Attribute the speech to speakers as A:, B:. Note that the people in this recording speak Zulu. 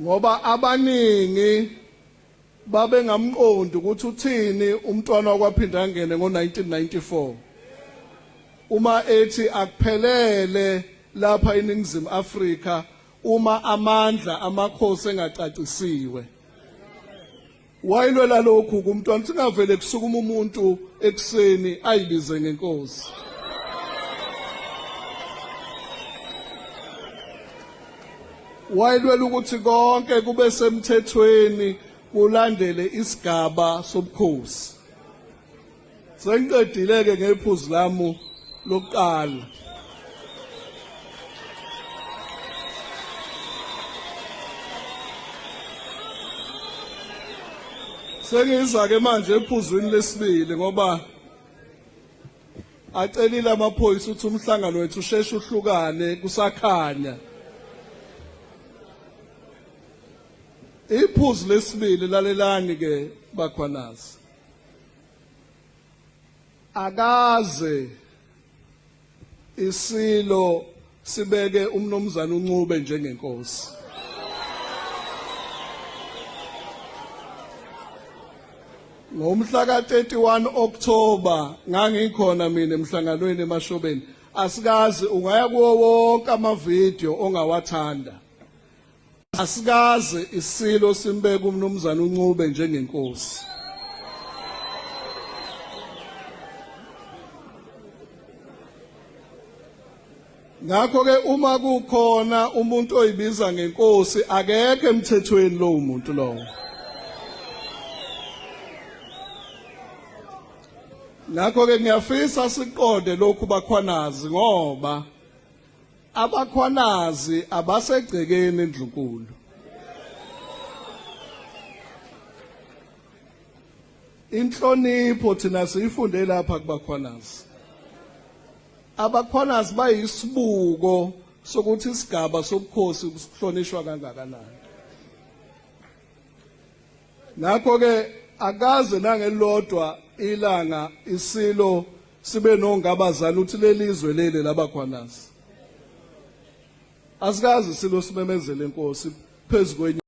A: Ngoba abaningi babengamqondi ukuthi uthini umntwana wakwaPhindangene ngo-1994 uma ethi akuphelele lapha eNingizimu Afrika uma amandla amakhosi engacacisiwe. Wayilwela lokhu kumntwana singavele kusukuma umuntu ekuseni ayibize ngenkosi. Wayilwela ukuthi konke kube semthethweni kulandele isigaba sobukhosi. Sengiqedile-ke ngephuzu lami lokuqala. Sengiza-ke manje ephuzwini lesibili ngoba acelile amaphoyisa ukuthi umhlangano wethu usheshe uhlukane kusakhanya. Iphuzu lesibili lalelani ke bakhwanazi. Akaze isilo sibeke umnumzane uNcube njengenkosi. Ngomhla ka-31 October ngangikhona mina emhlanganweni eMashobeni. Asikaze ungaya kuwo wonke amavidiyo ongawathanda. Asikaze isilo simbeke umnumzane uNcube njengenkosi. Ngakho ke uma kukhona umuntu oyibiza ngenkosi akekho emthethweni lowo muntu lowo. Ngakho ke ngiyafisa siqonde lokhu bakhwanazi ngoba Abakhwanazi abasegcekeni endlunkulu. Inhlonipho thina siyifunde lapha kubakhwanazi. Abakhwanazi bayisibuko sokuthi isigaba sobukhosi kuhlonishwa kangakanani. Ngakho ke akaze nangelodwa ilanga isilo sibe nongabazana uthi lelizwe leli labakhwanazi. Asikaze isilo simemezele inkosi phezukwenye.